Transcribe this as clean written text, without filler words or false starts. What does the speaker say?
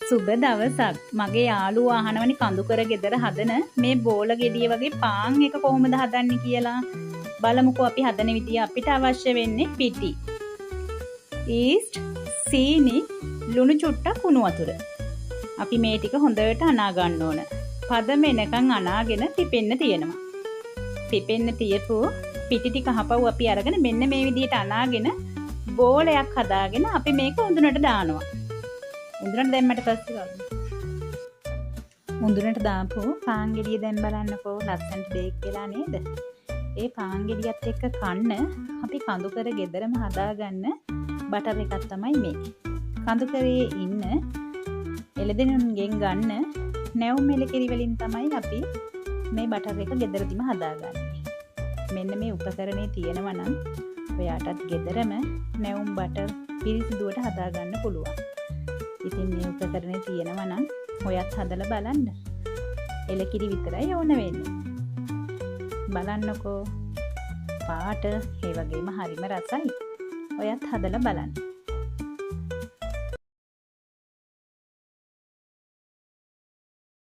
සුබ දවසක්. මගේ යාළුවා අහනවනේ කඳුකර ගෙදර හදන මේ බෝල ගෙඩිය වගේ පාන් එක කොහොමද හදන්නේ කියලා. බලමුකෝ අපි හදන විදිය. අපිට අවශ්‍ය වෙන්නේ පිටි, ඊස්ට්, සීනි, ලුණු චුට්ටක්, උණු වතුර. අපි මේ ටික හොඳට අනා ගන්න ඕන. පදම එනකන් අනාගෙන පිපෙන්න තියෙනවා. පිපෙන්න තියපු පිටි ටික හපව් අපි අරගෙන මෙන්න මේ විදියට අනාගෙන බෝලයක් හදාගෙන අපි මේක උඳුනට දානවා. උඳුනට දැම්මට පස්සේ බලමු. උඳුනට දාපු පාන් ගෙඩිය දැන් බලන්නකෝ ලස්සනට බේක් වෙලා නේද? ඒ පාන් ගෙඩියත් එක්ක කන්න අපි කඳුකර ගෙදරම හදාගන්න බටර් එකක් තමයි මේ. කඳුකරේ ඉන්න එළදෙනුන්ගෙන් ගන්න නැවුම් එළකිරි වලින් තමයි අපි මේ බටර් එක ගෙදරදිම හදාගන්නේ. මෙන්න මේ උපකරණේ තියෙනවා නම් ඔයාටත් ගෙදරම නැවුම් බටර් පිරිසිදුවට හදාගන්න පුළුවන්. ඉතින් මේ උපකරණේ තියෙනවා නම් ඔයත් හදලා බලන්න. එළකිරි විතරයි ඕන වෙන්නේ. බලන්නකෝ පාට ඒ වගේම හරිම රසයි. ඔයත් හදලා බලන්න.